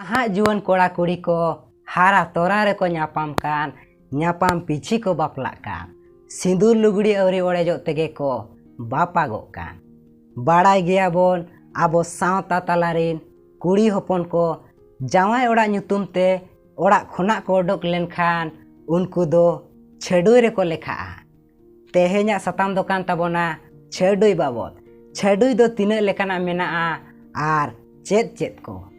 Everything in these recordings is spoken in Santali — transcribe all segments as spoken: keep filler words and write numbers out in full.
ᱱᱟᱦᱟᱜ ᱡᱩᱣᱟᱹᱱ ᱠᱚᱲᱟ ᱠᱩᱲᱤ ᱠᱚ ᱦᱟᱨᱟ ᱛᱚᱨᱟ ᱨᱮᱠᱚ ᱧᱟᱯᱟᱢ ᱠᱟᱱ, ᱧᱟᱯᱟᱢ ᱯᱤᱪᱷᱤ ᱠᱚ ᱵᱟᱯᱞᱟᱜ ᱠᱟᱱ, ᱥᱤᱸᱫᱩᱨ ᱞᱩᱜᱽᱲᱤ ᱟᱹᱣᱨᱤ ᱚᱲᱮᱡᱚᱜ ᱛᱮᱜᱮ ᱠᱚ ᱵᱟᱯᱟᱜᱚᱜ ᱠᱟᱱ᱾ ᱵᱟᱲᱟᱭ ᱜᱮᱭᱟᱵᱚᱱ, ᱟᱵᱚ ᱥᱟᱶᱛᱟ ᱛᱟᱞᱟᱨᱤᱱ ᱠᱩᱲᱤ ᱦᱚᱯᱚᱱ ᱠᱚ ᱡᱟᱶᱟᱭ ᱚᱲᱟᱜ ᱧᱩᱛᱩᱢ ᱛᱮ ᱚᱲᱟᱜ ᱠᱷᱚᱱᱟᱜ ᱠᱚ ᱚᱰᱚᱠ ᱞᱮᱱᱠᱷᱟᱱ ᱩᱱᱠᱩ ᱫᱚ ᱪᱷᱟᱹᱰᱩᱭ ᱨᱮᱠᱚ ᱞᱮᱠᱷᱟᱜᱼᱟ᱾ ᱛᱮᱦᱮᱧᱟᱜ ᱥᱟᱛᱟᱢ ᱫᱚ ᱠᱟᱱ ᱛᱟᱵᱚᱱᱟ ᱪᱷᱟᱹᱰᱩᱭ ᱵᱟᱵᱚᱫ᱾ ᱪᱷᱟᱹᱰᱩᱭ ᱫᱚ ᱛᱤᱱᱟᱹᱜ ᱞᱮᱠᱟᱱᱟᱜ ᱢᱮᱱᱟᱜᱼᱟ ᱟᱨ ᱪᱮᱫ ᱪᱮᱫ ᱠᱚ?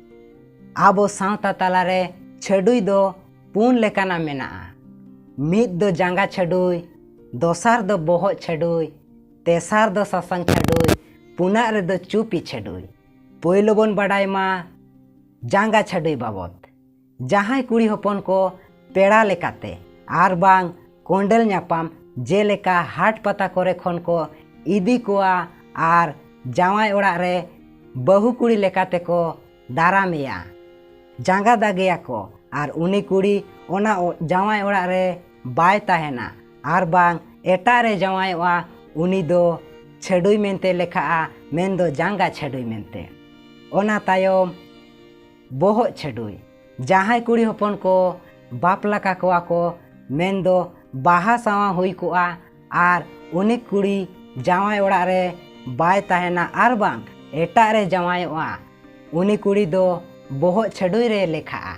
ᱟᱵᱚ ᱥᱟᱶᱛᱟ ᱛᱟᱞᱟᱨᱮ ᱪᱷᱟᱹᱰᱩᱭ ᱫᱚ ᱯᱩᱱ ᱞᱮᱠᱟᱱᱟᱜ ᱢᱮᱱᱟᱜᱼᱟ᱾ ᱢᱤᱫ ᱫᱚ ᱡᱟᱸᱜᱟ ᱪᱷᱟᱹᱰᱩᱭ, ᱫᱚᱥᱟᱨ ᱫᱚ ᱵᱚᱦᱚᱜ ᱪᱷᱟᱹᱰᱩᱭ, ᱛᱮᱥᱟᱨ ᱫᱚ ᱥᱟᱥᱟᱝ ᱪᱷᱟᱹᱰᱩᱭ, ᱯᱩᱱᱟᱜ ᱨᱮᱫᱚ ᱪᱩᱯᱤ ᱪᱷᱟᱹᱰᱩᱭ᱾ ᱯᱳᱭᱞᱳ ᱵᱚᱱ ᱵᱟᱰᱟᱭ ᱢᱟ ᱡᱟᱸᱜᱟ ᱪᱷᱟᱹᱰᱩᱭ ᱵᱟᱵᱚᱫ᱾ ᱡᱟᱦᱟᱸᱭ ᱠᱩᱲᱤ ᱦᱚᱯᱚᱱ ᱠᱚ ᱯᱮᱲᱟ ᱞᱮᱠᱟᱛᱮ ᱟᱨ ᱵᱟᱝ ᱠᱚᱸᱰᱮᱞ ᱧᱟᱯᱟᱢ, ᱡᱮᱞᱮᱠᱟ ᱦᱟᱴ ᱯᱟᱛᱟ ᱠᱚᱨᱮ ᱠᱷᱚᱱ ᱠᱚ ᱤᱫᱤ ᱠᱚᱣᱟ ᱟᱨ ᱡᱟᱶᱟᱭ ᱚᱲᱟᱜ ᱨᱮ ᱵᱟᱹᱦᱩ ᱠᱩᱲᱤ ᱞᱮᱠᱟᱛᱮ ᱠᱚ ᱫᱟᱨᱟᱢᱮᱭᱟ᱾ ᱡᱟᱸᱜᱟ ᱫᱟᱜᱮᱭᱟ ᱠᱚ ᱟᱨ ᱩᱱᱤ ᱠᱩᱲᱤ ᱚᱱᱟ ᱚ-, ᱡᱟᱶᱟᱭ ᱚᱲᱟᱜ ᱨᱮ ᱵᱟᱭ ᱛᱟᱦᱮᱱᱟ ᱟᱨ ᱵᱟᱝ ᱮᱴᱟᱜ ᱨᱮ ᱡᱟᱶᱟᱭᱚᱜᱼᱟ, ᱩᱱᱤ ᱫᱚ ᱪᱷᱟᱹᱰᱩᱭ ᱢᱮᱱᱛᱮ ᱞᱮᱠᱷᱟᱜᱼᱟ, ᱢᱮᱱᱫᱚ ᱡᱟᱸᱜᱟ ᱪᱷᱟᱹᱰᱩᱭ ᱢᱮᱱᱛᱮ᱾ ᱚᱱᱟ ᱛᱟᱭᱚᱢ ᱵᱚᱦᱚᱜ ᱪᱷᱟᱹᱰᱩᱭ᱾ ᱡᱟᱦᱟᱸᱭ ᱠᱩᱲᱤ ᱦᱚᱯᱚᱱ ᱠᱚ ᱵᱟᱯᱞᱟ ᱠᱟᱠᱚᱣᱟ ᱠᱚ, ᱢᱮᱱᱫᱚ ᱵᱟᱦᱟ ᱥᱟᱶᱟ ᱦᱩᱭ ᱠᱚᱜᱼᱟ ᱟᱨ ᱩᱱᱤ ᱠᱩᱲᱤ ᱡᱟᱶᱟᱭ ᱚᱲᱟᱜ ᱨᱮ ᱵᱟᱭ ᱛᱟᱦᱮᱱᱟ ᱟᱨ ᱵᱟᱝ ᱮᱴᱟᱜ ᱨᱮ ᱡᱟᱶᱟᱭᱚᱜᱼᱟ, ᱩᱱᱤ ᱠᱩᱲᱤ ᱫᱚ ᱵᱚᱦᱚᱜ ᱪᱷᱟᱹᱰᱩᱭ ᱨᱮ ᱞᱮᱠᱷᱟᱜᱼᱟ᱾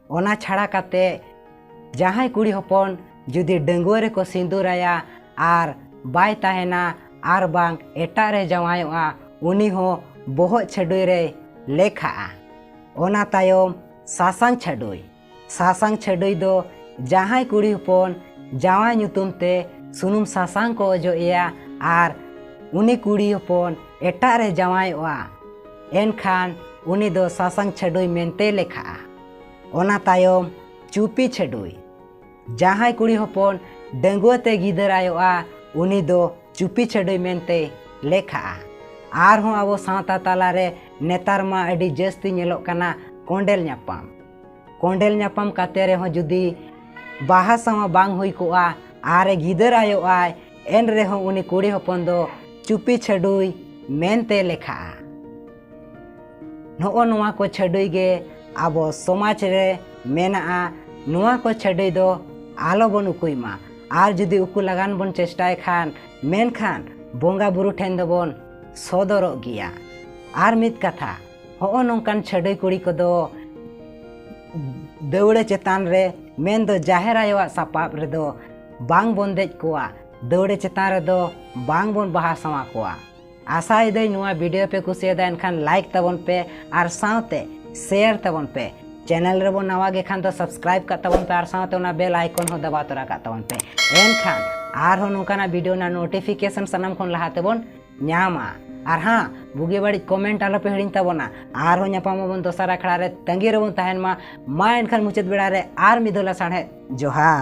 ᱚᱱᱟ ᱪᱷᱟᱲᱟ ᱠᱟᱛᱮ ᱡᱟᱦᱟᱸᱭ ᱠᱩᱲᱤ ᱦᱚᱯᱚᱱ ᱡᱩᱫᱤ ᱰᱟᱺᱜᱩᱣᱟᱹ ᱨᱮᱠᱚ ᱥᱤᱸᱫᱩᱨᱟᱭᱟ ᱟᱨ ᱵᱟᱭ ᱛᱟᱦᱮᱱᱟ ᱟᱨ ᱵᱟᱝ ᱮᱴᱟᱜ ᱨᱮ ᱡᱟᱶᱟᱭᱚᱜᱼᱟ, ᱩᱱᱤ ᱦᱚᱸ ᱵᱚᱦᱚᱜ ᱪᱷᱟᱹᱰᱩᱭ ᱨᱮᱭ ᱞᱮᱠᱷᱟᱜᱼᱟ᱾ ᱚᱱᱟ ᱛᱟᱭᱚᱢ ᱥᱟᱥᱟᱝ ᱪᱷᱟᱹᱰᱩᱭ᱾ ᱥᱟᱥᱟᱝ ᱪᱷᱟᱹᱰᱩᱭ ᱫᱚ ᱡᱟᱦᱟᱸᱭ ᱠᱩᱲᱤ ᱦᱚᱯᱚᱱ ᱡᱟᱶᱟᱭ ᱧᱩᱛᱩᱢ ᱛᱮ ᱥᱩᱱᱩᱢ ᱥᱟᱥᱟᱝ ᱠᱚ ᱚᱡᱚᱜ ᱮᱭᱟ ᱟᱨ ᱩᱱᱤ ᱠᱩᱲᱤ ᱦᱚᱯᱚᱱ ᱮᱴᱟᱜ ᱨᱮ ᱡᱟᱶᱟᱭᱚᱜᱼᱟ, ᱮᱱᱠᱷᱟᱱ ᱩᱱᱤ ᱫᱚ ᱥᱟᱥᱟᱝ ᱪᱷᱟᱹᱰᱩᱭ ᱢᱮᱱᱛᱮ ᱞᱮᱠᱷᱟᱜᱼᱟ᱾ ᱚᱱᱟ ᱛᱟᱭᱚᱢ ᱪᱩᱯᱤ ᱪᱷᱟᱹᱰᱩᱭ᱾ ᱡᱟᱦᱟᱸᱭ ᱠᱩᱲᱤ ᱦᱚᱯᱚᱱ ᱰᱟᱺᱜᱩᱣᱟᱹ ᱛᱮ ᱜᱤᱫᱟᱹᱨ ᱟᱭᱚᱜᱼᱟ, ᱩᱱᱤ ᱫᱚ ᱪᱩᱯᱤ ᱪᱷᱟᱹᱰᱩᱭ ᱢᱮᱱᱛᱮ ᱞᱮᱠᱷᱟᱜᱼᱟ᱾ ᱟᱨᱦᱚᱸ ᱟᱵᱚ ᱥᱟᱶᱛᱟ ᱛᱟᱞᱟᱨᱮ ᱱᱮᱛᱟᱨ ᱢᱟ ᱟᱹᱰᱤ ᱡᱟᱹᱥᱛᱤ ᱧᱮᱞᱚᱜ ᱠᱟᱱᱟ ᱠᱚᱸᱰᱮᱞ ᱧᱟᱯᱟᱢ᱾ ᱠᱚᱸᱰᱮᱞ ᱧᱟᱯᱟᱢ ᱠᱟᱛᱮ ᱨᱮᱦᱚᱸ ᱡᱩᱫᱤ ᱵᱟᱦᱟ ᱥᱟᱶ ᱵᱟᱝ ᱦᱩᱭ ᱠᱚᱜᱼᱟ ᱟᱨ ᱮ ᱜᱤᱫᱟᱹᱨ ᱟᱭᱚᱜᱼᱟᱭ, ᱮᱱ ᱨᱮᱦᱚᱸ ᱩᱱᱤ ᱠᱩᱲᱤ ᱦᱚᱯᱚᱱ ᱫᱚ ᱪᱩᱯᱤ ᱪᱷᱟᱹᱰᱩᱭ ᱢᱮᱱᱛᱮ ᱞᱮᱠᱷᱟᱜᱼᱟ᱾ ᱱᱚᱜᱼᱚ ᱱᱚᱣᱟ ᱠᱚ ᱪᱷᱟᱹᱰᱩᱭ ᱜᱮ ᱟᱵᱚ ᱥᱚᱢᱟᱡᱽ ᱨᱮ ᱢᱮᱱᱟᱜᱼᱟ, ᱱᱚᱣᱟ ᱠᱚ ᱪᱷᱟᱹᱰᱟᱹᱭ ᱫᱚ ᱟᱞᱚ ᱵᱚᱱ ᱩᱠᱩᱭ ᱢᱟ᱾ ᱟᱨ ᱡᱩᱫᱤ ᱩᱠᱩ ᱞᱟᱜᱟᱱ ᱵᱚᱱ ᱪᱮᱥᱴᱟᱭ ᱠᱷᱟᱱ, ᱢᱮᱱᱠᱷᱟᱱ ᱵᱚᱸᱜᱟ ᱵᱩᱨᱩ ᱴᱷᱮᱱ ᱫᱚᱵᱚᱱ ᱥᱚᱫᱚᱨᱚᱜ ᱜᱮᱭᱟ᱾ ᱟᱨ ᱢᱤᱫ ᱠᱟᱛᱷᱟ, ᱦᱚᱸᱜᱼᱚ ᱱᱚᱝᱠᱟᱱ ᱪᱷᱟᱹᱰᱟᱹᱭ ᱠᱩᱲᱤ ᱠᱚᱫᱚ ᱫᱟᱹᱣᱲᱟᱹ ᱪᱮᱛᱟᱱ ᱨᱮ, ᱢᱮᱱᱫᱚ ᱡᱟᱦᱮᱨ ᱟᱭᱳᱣᱟᱜ ᱥᱟᱯᱟᱵ ᱨᱮᱫᱚ ᱵᱟᱝ ᱵᱚᱱ ᱫᱮᱡ ᱠᱚᱣᱟ, ᱫᱟᱹᱣᱲᱟᱹ ᱪᱮᱛᱟᱱ ᱨᱮᱫᱚ ᱵᱟᱝ ᱵᱚᱱ ᱵᱟᱦᱟ ᱥᱟᱶᱟ ᱠᱚᱣᱟ᱾ ᱟᱥᱟᱭᱮᱫᱟᱹᱧ ᱱᱚᱣᱟ video ᱯᱮ ᱠᱩᱥᱤᱭᱟᱫᱟ, ᱮᱱᱠᱷᱟᱱ like ᱛᱟᱵᱚᱱ ᱯᱮ ᱟᱨ ᱥᱟᱶᱛᱮ share ᱛᱟᱵᱚᱱ ᱯᱮ᱾ Channel ᱨᱮᱵᱚᱱ ᱱᱟᱣᱟ ᱜᱮ ᱠᱷᱟᱱ ᱫᱚ subscribe ᱠᱟᱜ ᱛᱟᱵᱚᱱ ᱯᱮ ᱟᱨ ᱥᱟᱶᱛᱮ ᱚᱱᱟ bell icon ᱦᱚᱸ ᱫᱟᱵᱟᱣ ᱛᱚᱨᱟ ᱠᱟᱜ ᱛᱟᱵᱚᱱ ᱯᱮ᱾ ᱮᱱᱠᱷᱟᱱ ᱟᱨᱦᱚᱸ ᱱᱚᱝᱠᱟᱱᱟᱜ video ᱨᱮᱱᱟᱜ notification ᱥᱟᱱᱟᱢ ᱠᱷᱚᱱ ᱞᱟᱦᱟ ᱛᱮᱵᱚᱱ ᱧᱟᱢᱟ᱾ ᱟᱨ ᱦᱟᱸ, ᱵᱩᱜᱤ ᱵᱟᱹᱲᱤᱡ comment ᱟᱞᱚ ᱯᱮ ᱦᱤᱲᱤᱧ ᱛᱟᱵᱚᱱᱟ᱾ ᱟᱨᱦᱚᱸ ᱧᱟᱯᱟᱢ ᱟᱵᱚᱱ ᱫᱚᱥᱟᱨ ᱟᱠᱷᱲᱟ ᱨᱮ, ᱛᱟᱺᱜᱤ ᱨᱮᱵᱚᱱ ᱛᱟᱦᱮᱱ ᱢᱟ᱾ ᱢᱟ ᱮᱱᱠᱷᱟᱱ ᱢᱩᱪᱟᱹᱫ ᱵᱮᱲᱟ ᱨᱮ ᱟᱨ ᱢᱤᱫ ᱫᱷᱟᱣ ᱞᱟᱥᱟᱲᱦᱮᱫ ᱡᱚᱦᱟᱨ᱾